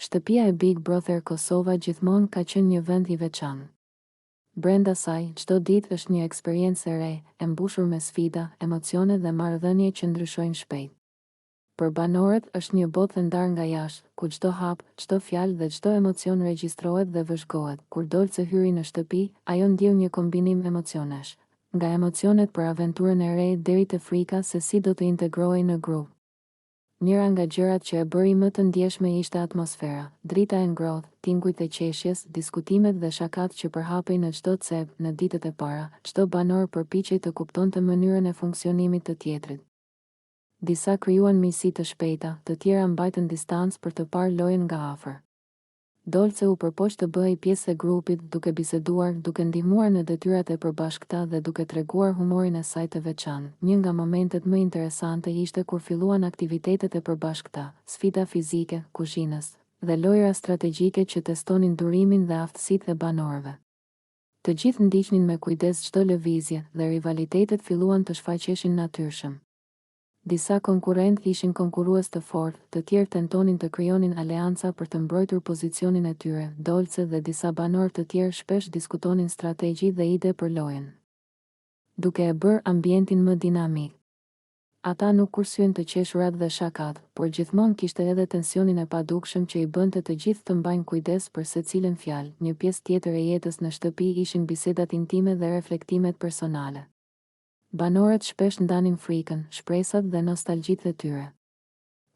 Shtëpia e Big Brother Kosova gjithmonë ka qenë një vend i veçantë. Brenda saj, çdo ditë është një eksperiencë e re, e mbushur me sfida, emocione dhe marrëdhënie që ndryshojnë shpejt. Për banorët, është një botë e ndarë nga jashtë, ku çdo hap, çdo fjalë dhe çdo emocion regjistrohet dhe vëzhgohet. Kur Dolce hyri në shtëpi, ajo ndjeu një kombinim emocionesh. Nga emocionet për aventurën e re deri te frika se si do të integrohej në grup. Njëra nga gjërat që e bëri më të ndjeshme ishte atmosfera, drita e ngrohtë, tingujt e qeshjes, diskutimet dhe shakatë që përhapej në çdo cep, në ditët e para, çdo banor përpiqej të kuptonte mënyrën e funksionimit të tjetrit. Disa krijuan miqësi të shpejta, të tjera mbajtën distancë për të parë lojën nga afër. Dolce u përpoq të bëhej pjesë e grupit, duke biseduar, duke ndihmuar në detyrat e përbashkëta dhe duke treguar humorin e saj të veçantë. Një nga momentet më interesante ishte kur filluan aktivitetet e përbashkëta, sfida fizike, kuzhinës, dhe lojëra strategjike që testonin durimin dhe aftësitë e banorëve. Të gjithë ndiqnin me kujdes çdo lëvizje, dhe rivalitetet filluan të shfaqeshin natyrshëm. Disa konkurrentë ishin konkurrues të fortë, të tjerë tentonin të krijonin aleanca për të mbrojtur pozicionin e tyre, Dolce dhe disa banorë të tjerë shpesh diskutonin strategji dhe ide për lojën. Duke e bërë ambientin më dinamik. Ata nuk kursyen të qeshurat dhe shakatë, por gjithmonë kishte edhe tensionin e padukshëm që i bënte të gjithë të mbajnë kujdes për secilën fjalë, një pjesë tjetër e jetës në shtëpi ishin bisedat intime dhe reflektimet personale. Banorët shpesh ndanin frikën, shpresat dhe nostalgjitë e tyre.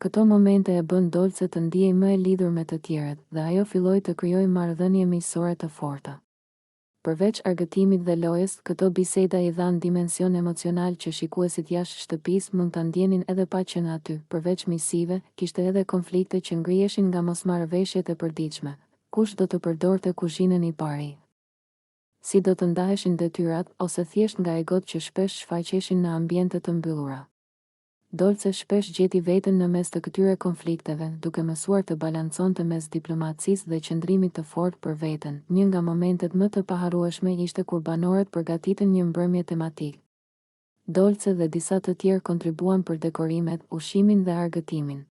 Këto momente e bënë Dolce të ndihej më e lidhur me të tjerët dhe ajo filloi të krijojë marrëdhënie miqësore të forta. Përveç argëtimit dhe lojës, këto biseda i dhanë dimension emocional që shikuesit jashtë shtëpisë mund ta ndjenin edhe pa qenë aty. Përveç miqësive, kishte edhe konflikte që ngriheshin nga mosmarrëveshjet e përditshme. Kush do të përdorte kuzhinën i pari? Si do të ndaheshin detyrat, ose thjesht nga egot që shpesh shfaqeshin në ambiente të mbyllura. Dolce shpesh gjeti veten në mes të këtyre konflikteve, duke mësuar të balanconte mes diplomacisë dhe qëndrimit të fortë për veten. Një nga momentet më të paharrueshme ishte kur banorët përgatitën një mbrëmje tematikë. Dolce dhe disa të tjerë kontribuan për dekorimet, ushqimin dhe argëtimin.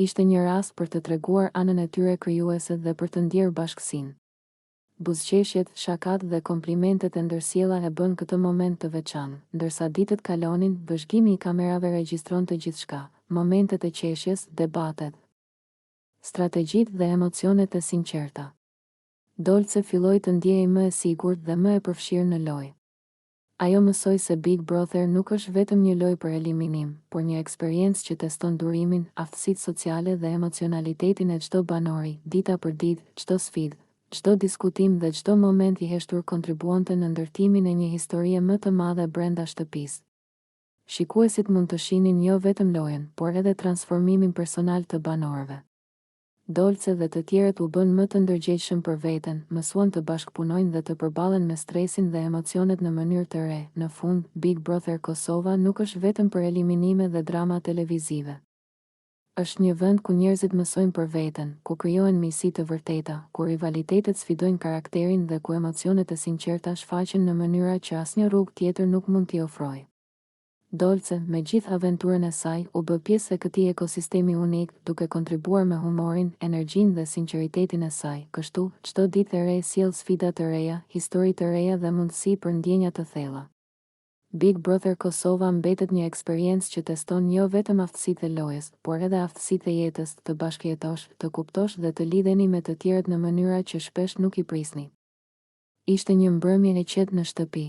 Ishte një rast për të treguar anën e tyre krijuese dhe për të ndjerë bashkësinë. Buzëqeshjet, shakatë dhe komplimentet e ndërsjella e bënë këtë moment të veçantë. Ndërsa ditët kalonin, vëzhgimi i kamerave regjistronte gjithçka, momentet e qeshjes, debatet, strategjitë dhe emocionet e sinqerta. Dolce filloi të ndjehej më e sigurt dhe më e përfshirë në lojë. Ajo mësoi se Big Brother nuk është vetëm një lojë për eliminim, por një eksperiencë që teston durimin, aftësitë sociale dhe emocionalitetin e çdo banori, dita për ditë, çdo sfidë, çdo diskutim dhe çdo moment i heshtur kontribuonte në ndërtimin e një historie më të madhe brenda shtëpisë. Shikuesit mund të shihnin jo vetëm lojën, por edhe transformimin personal të banorëve. Dolce dhe të tjerët u bënë më të ndërgjegjshëm për veten, mësuan të bashkëpunojnë dhe të përballen me stresin dhe emocionet në mënyrë të re. Në fund, Big Brother Kosova nuk është vetëm për eliminime dhe drama televizive. Është një vend ku njerëzit mësojnë për veten, ku krijohen miqësi të vërteta, ku rivalitetet sfidojnë karakterin dhe ku emocionet e sinqerta shfaqen në mënyra që asnjë rrugë tjetër nuk mund t'i ofrojë. Dolce, me gjithë aventurën e saj, u bë pjesë e këtij ekosistemi unik, duke kontribuar me humorin, energjinë dhe sinqeritetin e saj. Kështu, çdo ditë e re sjell sfida të reja, histori të reja dhe mundësi për ndjenja të thella. Big Brother Kosova mbetet një eksperiencë që teston jo vetëm aftësitë e lojës, por edhe aftësitë e jetës, të bashkëjetosh, të kuptosh dhe të lidheni me të tjerët në mënyra që shpesh nuk i prisni. Ishte një mbrëmje e qetë në shtëpi.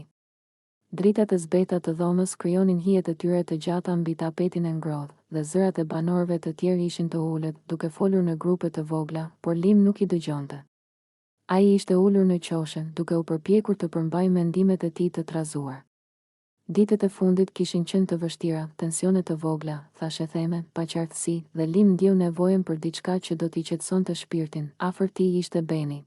Dritat e zbehta të dhomës krijonin hijet e tyre të gjata mbi tapetin e ngrohtë, dhe zërat e banorëve të tjerë ishin të ulët, duke folur në grupe të vogla, por Lim nuk i dëgjonte. Ai ishte ulur në qoshe, duke u përpjekur të përmbajë mendimet e tij të trazuar. Ditët e fundit kishin qenë të vështira, tensione të vogla, thashetheme, paqartësi, dhe Lim ndjeu nevojën për diçka që do t'i qetësonte shpirtin. Afër tij ishte Beni.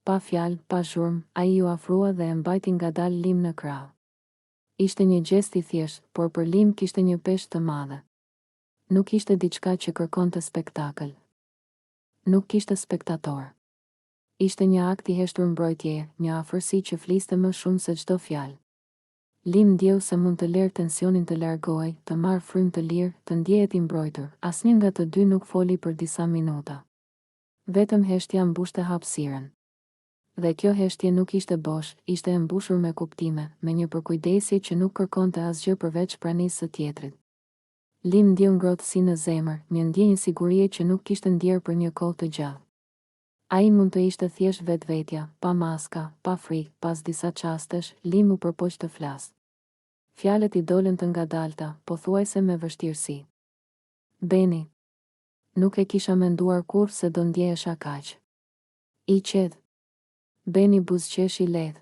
Pa fjalë, pa zhurmë, ai iu afrua dhe e mbajti ngadalë Lim në krahë. Ishte një gjest i thjeshtë, por për Lim kishte një peshë të madhe. Nuk ishte diçka që kërkonte spektakël. Nuk kishte spektatorë. Ishte një akt i heshtur mbrojtjeje, një afërsi që fliste më shumë se çdo fjalë. Lim ndjeu se mund të lerë tensionin të largohej, të marrë frymë të lirë, të ndjehet i mbrojtur. Asnjë nga të dy nuk foli për disa minuta. Vetëm heshtja mbushte hapësirën. Dhe kjo heshtje nuk ishte bosh, ishte e mbushur me kuptime, me një përkujdesje që nuk kërkonte asgjë përveç pranisë së tjetrit. Lim ndjeu ngrohtësi në zemër, një ndjenjë sigurie që nuk kishte ndjerë për një kohë të gjatë. Ai mund të ishte thjesht vetvetja, pa maska, pa frikë, pas disa çastesh, Lim u përpoq të flasë. Fjalët i dolën të ngadalta, pothuajse me vështirësi. Beni. Nuk e kisha menduar kurrë se do ndjehesha kaq. I qetë. Beni buzëqeshi lehtë.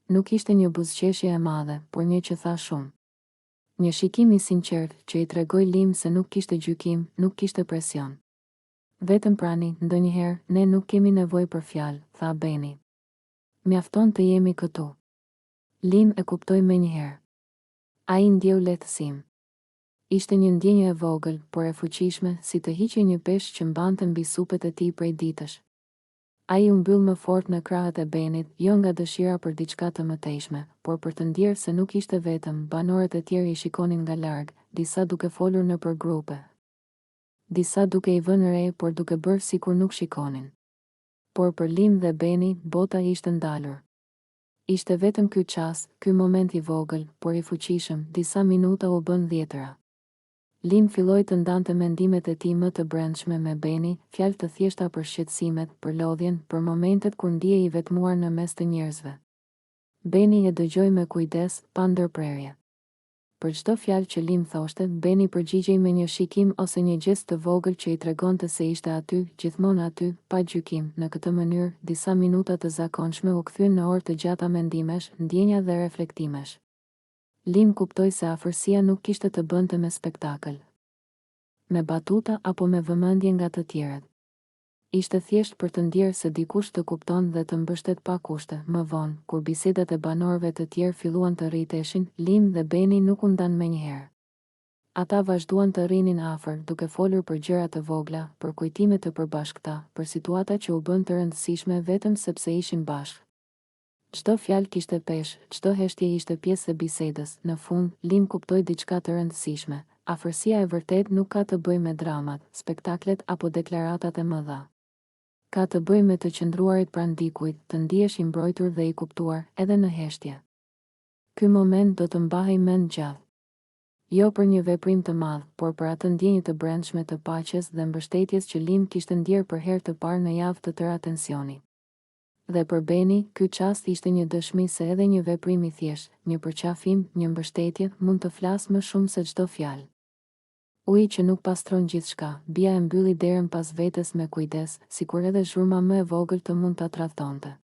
Nuk ishte një buzëqeshje e madhe, por një që tha shumë. Një shikim i sinqertë, që i tregoi Lim se nuk kishte gjykim, nuk kishte presion. Vetëm prani, ndonjëherë, ne nuk kemi nevojë për fjalë, tha Beni. Mjafton të jemi këtu. Lim e kuptoi menjëherë. Ai ndjeu lehtësim. Ishte një ndjenjë e vogël, por e fuqishme, si të hiqej një peshë që mbante mbi supet e tij prej ditësh. Ai u mbyll më fort në krahët e Benit, jo nga dëshira për diçka të mëtejshme, por për të ndjerë se nuk ishte vetëm, banorët e tjerë i shikonin nga larg, disa duke folur nëpër grupe, disa duke i vënë re por duke bërë sikur nuk shikonin. Por për Lim dhe Beni, bota ishte ndalur. Ishte vetëm ky çast, ky moment i vogël, por i fuqishëm, disa minuta u bënë dhjetëra. Lim filloi të ndante mendimet e tij më të brendshme me Beni, fjalë të thjeshta për shqetësimet, për lodhjen, për momentet kur ndihej i vetmuar në mes të njerëzve. Beni e dëgjoi me kujdes, pa ndërprerje. Për çdo fjalë që Lim thoshte, Beni përgjigjej me një shikim ose një gjest të vogël që i tregonte se ishte aty, gjithmonë aty, pa gjykim. Në këtë mënyrë, disa minuta të zakonshme u kthyen në orë të gjata mendimesh, ndjenja dhe reflektimesh. Lim kuptoi se afërsia nuk kishte të bënte me spektakël, me batuta apo me vëmendje nga të tjerët. Ishte thjesht për të ndjerë se dikush të kupton dhe të mbështet pa kushte. Më vonë, kur bisedat e banorëve të tjerë filluan të rriteshin, Lim dhe Beni nuk u ndanë menjëherë. Ata vazhduan të rrinin afër, duke folur për gjëra të vogla, për kujtime të përbashkëta, për situata që u bënë të rëndësishme vetëm sepse ishin bashkë. Çdo fjalë kishte peshë, çdo heshtje ishte pjesë e bisedës. Në fund, Lim kuptoi diçka të rëndësishme, afërsia e vërtetë nuk ka të bëjë me dramat, spektaklet apo deklaratat e mëdha. Ka të bëjë me të qëndruarit pranë dikujt, të ndihesh i mbrojtur dhe i kuptuar, edhe në heshtje. Ky moment do të mbahej mend gjatë. Jo për një veprim të madh, por për atë ndjenjë të brendshme të paqes dhe mbështetjes që Lim kishte ndjerë për herë të parë në javë të tëra tensioni. Dhe për Beni, ky çast ishte një dëshmi se edhe një veprim i thjeshtë, një përqafim, një mbështetje, mund të flasë më shumë se çdo fjalë. Uji që nuk pastron gjithçka, Bia e mbylli derën pas vetes me kujdes, sikur edhe zhurma më e vogël të mund ta tradhtonte.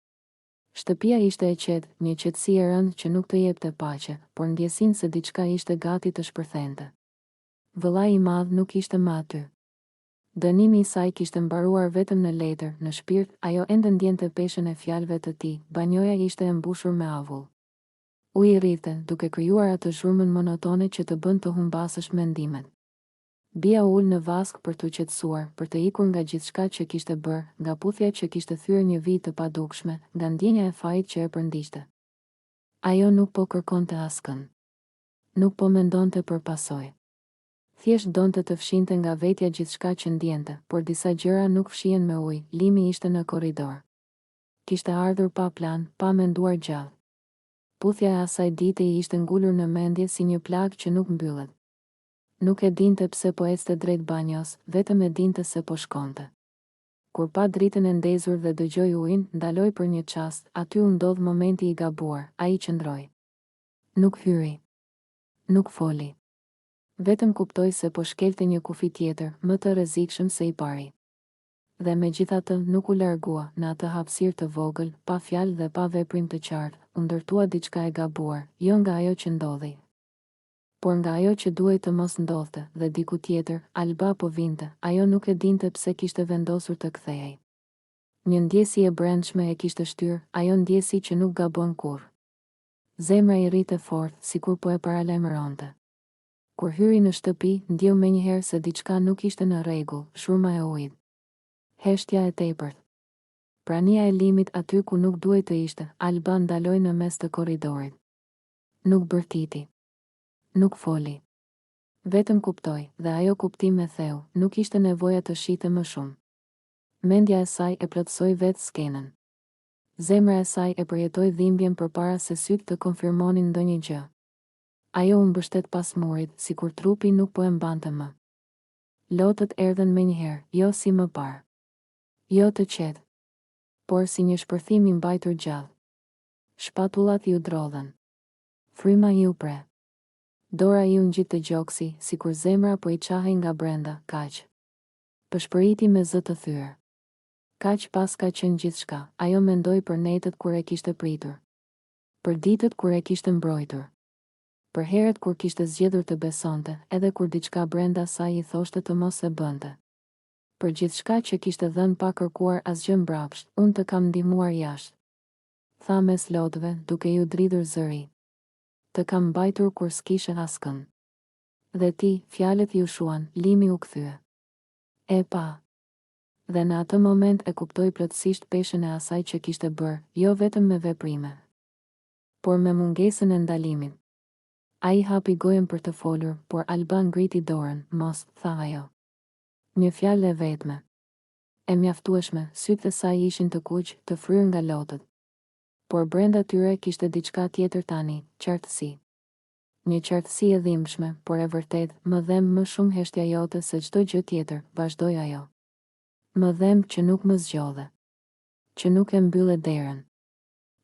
Shtëpia ishte e qetë, një qetësi e rëndë që nuk të jepte paqe, por ndjesinë se diçka ishte gati të shpërthente. Vëllai i madh nuk ishte më aty. Dënimi i saj kishte mbaruar vetëm në letër, në shpirt, ajo ende ndjente peshën e fjalëve të tij, banjoja ishte e mbushur me avull. Uji rridhte, duke krijuar atë zhurmën monotone që të bën të humbasësh mendimet. Bia u ul në vaskë për t'u qetësuar, për të ikur nga gjithçka që kishte bërë, nga puthja që kishte thyer një vijë të padukshme, nga ndjenja e fajit që e përndiqte. Ajo nuk po kërkonte askënd. Nuk po mendonte për pasojë. Thjesht donte të fshinte nga vetja gjithçka që ndjente, por disa gjëra nuk fshihen me ujë, Limi ishte në korridor. Kishte ardhur pa plan, pa menduar gjatë. Puthja e asaj dite i ishte ngulur në mendje si një plagë që nuk mbyllet. Nuk e dinte pse po ecte drejt banjos, vetëm e dinte se po shkonte. Kur pa dritën e ndezur dhe dëgjoi ujin, ndaloi për një çast, aty u ndodh momenti i gabuar, ai qëndroi. Nuk hyri. Nuk foli. Vetëm kuptoi se po shkelte një kufi tjetër, më të rrezikshëm se i pari. Dhe megjithatë, nuk u largua, në atë hapësirë të vogël, pa fjalë dhe pa veprim të qartë, u ndërtua diçka e gabuar, jo nga ajo që ndodhi, por nga ajo që duhej të mos ndodhte, dhe diku tjetër, Alba po vinte, ajo nuk e dinte pse kishte vendosur të kthehej. Një ndjesi e brendshme e kishte shtyrë, ajo ndjesi që nuk gabon kurrë. Zemra i rrihte fort, sikur po e paralajmëronte. Kur hyri në shtëpi, ndjeu menjëherë se diçka nuk ishte në rregull, zhurma e ujit. Heshtja e tepërt. Prania e Limit aty ku nuk duhej të ishte, Alba ndaloi në mes të korridorit. Nuk bërtiti. Nuk foli. Vetëm kuptoi, dhe ajo kuptim e theu, nuk ishte nevoja të shihte më shumë. Mendja e saj e plotësoi vetë skenën. Zemra e saj e përjetoi dhimbjen përpara se sytë të konfirmonin ndonjë gjë. Ajo u mbështet pas murit, sikur trupi nuk po e mbante më. Lotët erdhën menjëherë, jo si më parë. Jo të qetë. Por si një shpërthim i mbajtur gjallë. Shpatullat iu drodhën. Fryma iu pre. Dora iu ngjit te gjoksi, sikur zemra po i çahej nga brenda, kaq. Pëshpëriti me zë të thyer. Kaq paska qenë gjithçka, ajo mendoi për netët kur e kishte pritur. Për ditët kur e kishte mbrojtur. Për herët kur kishte zgjedhur të besonte, edhe kur diçka brenda saj i thoshte të mos e bënte. Për gjithçka që kishte dhënë pa kërkuar asgjë mbrapsht, unë të kam ndihmuar jashtë. Tha mes lotëve, duke iu dridhur zëri. Të kam mbajtur kur s'kishe askënd. Dhe ti, fjalët iu shuan, Limi u kthye. E pa. Dhe në atë moment e kuptoi plotësisht peshën e asaj që kishte bërë, jo vetëm me veprime. Por me mungesën e ndalimit. Ai hapi gojën për të folur, por Alba ngriti dorën, mos, tha ajo. Një fjalë e vetme. E mjaftueshme, sytë e saj ishin të kuq, të fryrë nga lotët. Por brenda tyre kishte diçka tjetër tani, qartësi. Një qartësi e dhimbshme, por e vërtetë, më dhemb më shumë heshtja jote se çdo gjë tjetër, vazhdoi ajo. Më dhemb që nuk më zgjodhe. Që nuk e mbylle derën.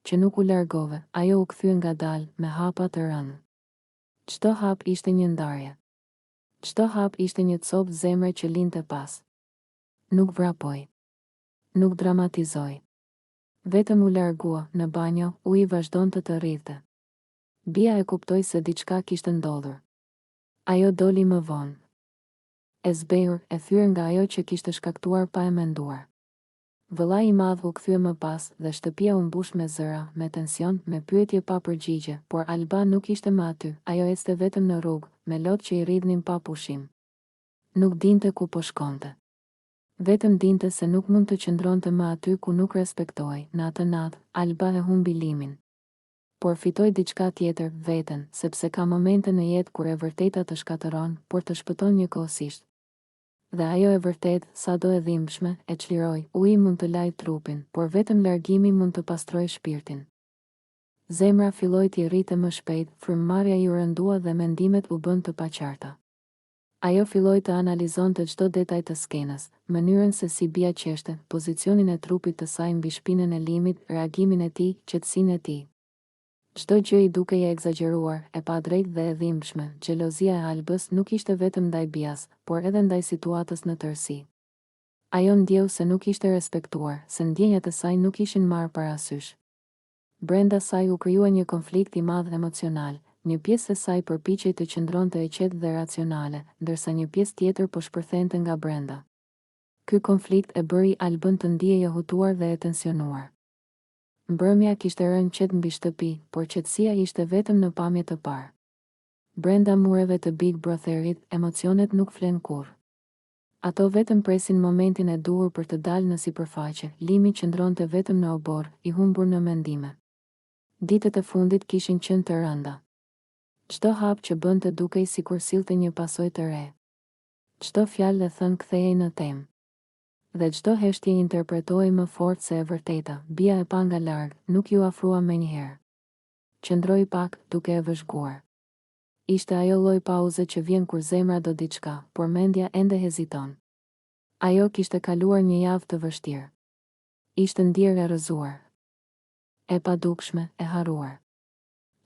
Që nuk u largove, ajo u kthye ngadalë, me hapa të rëndë. Çdo hap ishte një ndarje. Çdo hap ishte një copë zemre që linte pas. Nuk vrapoi. Nuk dramatizoi. Vetëm u largua, në banjo, uji vazhdonte të rridhte. Bia e kuptoi se diçka kishte ndodhur. Ajo doli më vonë. E zbehur, e thyer nga ajo që kishte shkaktuar pa e menduar. Vëllai i madh u kthye më pas dhe shtëpia u mbush me zëra, me tension, me pyetje pa përgjigje, por Alba nuk ishte më aty, ajo ecte vetëm në rrugë, me lot që i rridhnin pa pushim. Nuk dinte ku po shkonte. Vetëm dinte se nuk mund të qëndronte më aty ku nuk respektohej, në atë natë, Alba e humbi Limin. Por fitoi diçka tjetër, veten, sepse ka momente në jetë kur e vërteta të shkatërron, por të shpëton njëkohësisht. Dhe ajo e vërtetë, sado e dhimbshme, e çliroi, uji mund të lajë trupin, por vetëm largimi mund të pastrojë shpirtin. Zemra filloi t'i rrihte më shpejt, frymëmarrja iu rëndua dhe mendimet u bënë të paqarta. Ajo filloi të analizonte çdo detaj të skenës, mënyrën se si Bia qeshte, pozicionin e trupit të saj mbi shpinën e Limit, reagimin e tij, qetësinë e tij. Çdo gjë i dukej e ekzagjeruar, e padrejtë dhe e dhimbshme, xhelozia e Albës nuk ishte vetëm ndaj Bias, por edhe ndaj situatës në tërësi. Ajo ndjeu se nuk ishte respektuar, se ndjenjat e saj nuk ishin marrë parasysh. Brenda saj u krijua një konflikt i madh emocional, një pjesë e saj përpiqej të qëndronte e qetë dhe racionale, ndërsa një pjesë tjetër po shpërthente nga brenda. Ky konflikt e bëri Albën të ndihej e hutuar dhe e tensionuar. Mbrëmja kishte rënë qetë mbi shtëpi, por qetësia ishte vetëm në pamje të parë. Brenda mureve të Big Brotherit, emocionet nuk flenë kurrë. Ato vetëm presin momentin e duhur për të dalë në sipërfaqe, Limi qëndronte vetëm në oborr, i humbur në mendime. Ditët e fundit kishin qenë të rënda. Çdo hap që bënte dukej sikur sillte një pasojë të re. Çdo fjalë e thënë kthehej në temë. Dhe çdo heshtje interpretohej më fort se e vërteta, Bia e pa nga larg, nuk iu afrua menjëherë. Qëndroi pak, duke e vëzhguar. Ishte ajo lloj pauze që vjen kur zemra do diçka, por mendja ende heziton. Ajo kishte kaluar një javë të vështirë. Ishte ndier e rrëzuar. E padukshme, e harruar.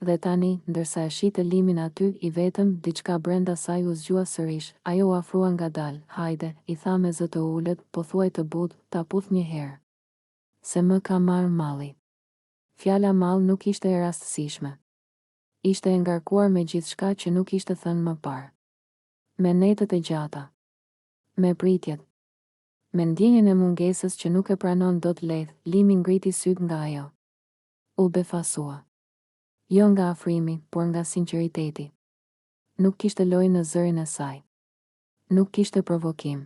Dhe tani, ndërsa e shihte Limin aty, i vetëm, diçka brenda saj u zgjua sërish, ajo u afrua ngadalë, hajde, i tha me zë të ulët, pothuaj të butë, ta puth një herë. Se më ka marrë malli. Fjala mall nuk ishte e rastësishme. Ishte e ngarkuar me gjithçka që nuk ishte thënë më parë. Me netët e gjata. Me pritjet. Me ndjenjën e mungesës që nuk e pranon dot lehtë, Limi ngriti sytë nga ajo. U befasua. Jo nga afrimi, por nga sinqeriteti. Nuk kishte lojë në zërin e saj. Nuk kishte provokim.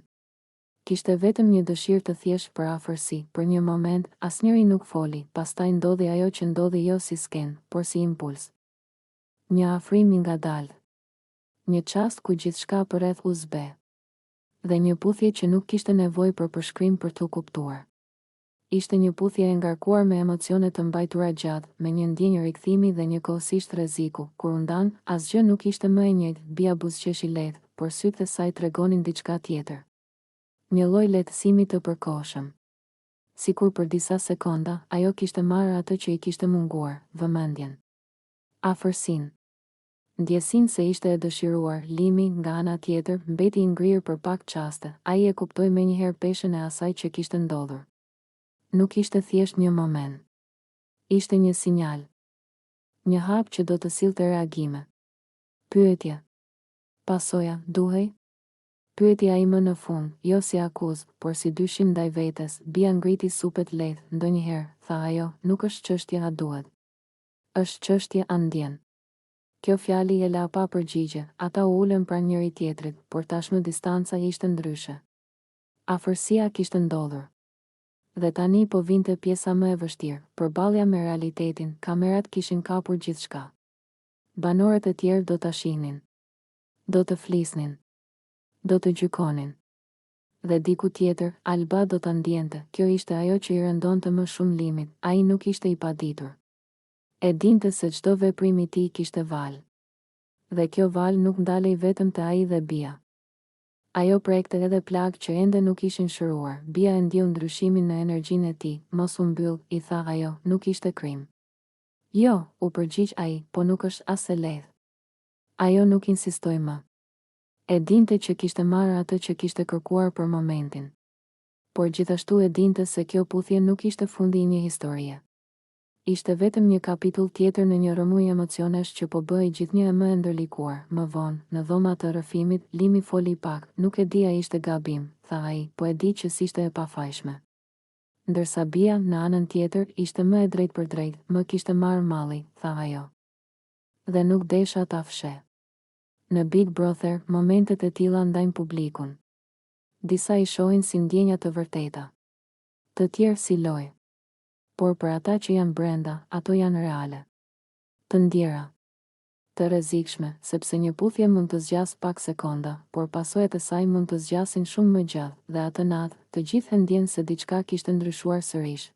Kishte vetëm një dëshirë të thjeshtë për afërsi, për një moment, asnjëri nuk foli, pastaj ndodhi ajo që ndodhi jo si skenë, por si impuls. Një afrim i ngadaltë. Një çast ku gjithçka përreth u zbeh. Dhe një puthje që nuk kishte nevojë për përshkrim për t'u kuptuar. Ishte një puthje e ngarkuar me emocione të mbajtura gjatë, me një ndjenjë rikthimi dhe njëkohësisht rreziku. Kur u ndanë, asgjë nuk ishte më e njëjtë, Bia buzëqeshi lehtë, por sytë e saj tregonin diçka tjetër. Një lloj lehtësimi të përkohshëm. Sikur për disa sekonda, ajo kishte marrë atë që i kishte munguar, vëmendjen. Afërsinë. Ndjesinë se ishte e dëshiruar, Limi, nga ana tjetër, mbeti i ngrirë për pak çaste, ai e kuptoi menjëherë peshën e asaj që kishte ndodhur. Nuk ishte thjesht një moment. Ishte një sinjal. Një hap që do të sillte reagime. Pyetje. Pasoja, duhej? Pyeti ai më në fund, jo si akuzë, por si dyshim ndaj vetes, Bia ngriti supet lehtë, ndonjëherë, tha ajo, nuk është çështje a duhet. Është çështje a ndjen. Kjo fjali e la pa përgjigje, ata u ulën pranë njëri-tjetrit, por tashmë distanca ishte ndryshe. Afërsia kishte ndodhur. Dhe tani po vinte pjesa më e vështirë, përballja me realitetin, kamerat kishin kapur gjithçka. Banorët e tjerë do ta shihnin. Do të flisnin. Do të gjykonin. Dhe diku tjetër, Alba do ta ndiente, kjo ishte ajo që i rëndonte më shumë Limit, ai nuk ishte i paditur. E dinte se çdo veprim i tij kishte valë. Dhe kjo valë nuk ndalej vetëm te ai dhe Bia. Ajo prekte edhe plagë që ende nuk ishin shëruar. Bia e ndjeu ndryshimin në energjinë e tij, mos u mbyll, i tha ajo, nuk ishte krim. Jo, u përgjigj ai, po nuk është as e lehtë. Ajo nuk insistoi më. E dinte që kishte marrë atë që kishte kërkuar për momentin. Por gjithashtu e dinte se kjo puthje nuk ishte fundi i një historie. Ishte vetëm një kapitull tjetër në një rrëmujë emocionesh që po bëhej gjithnjë e më e ndërlikuar. Më vonë, në dhoma të rrëfimit, Limi foli pak, nuk e di a ishte gabim, tha ai, po e di që s'ishte e pafajshme. Ndërsa Bia, në anën tjetër, ishte më e drejtpërdrejtë, më kishte marrë malli, tha ajo. Dhe nuk desha ta fsheh. Në Big Brother, momentet e tilla ndajnë publikun. Disa i shohin si ndjenja të vërteta. Të tjerë si lojë. Por për ata që janë brenda, ato janë reale. Të ndjera. Të rrezikshme, sepse një puthje mund të zgjasë pak sekonda, por pasojat e saj mund të zgjasin shumë më gjatë, dhe atë natë, të gjithë e ndjenë se diçka kishte ndryshuar sërish.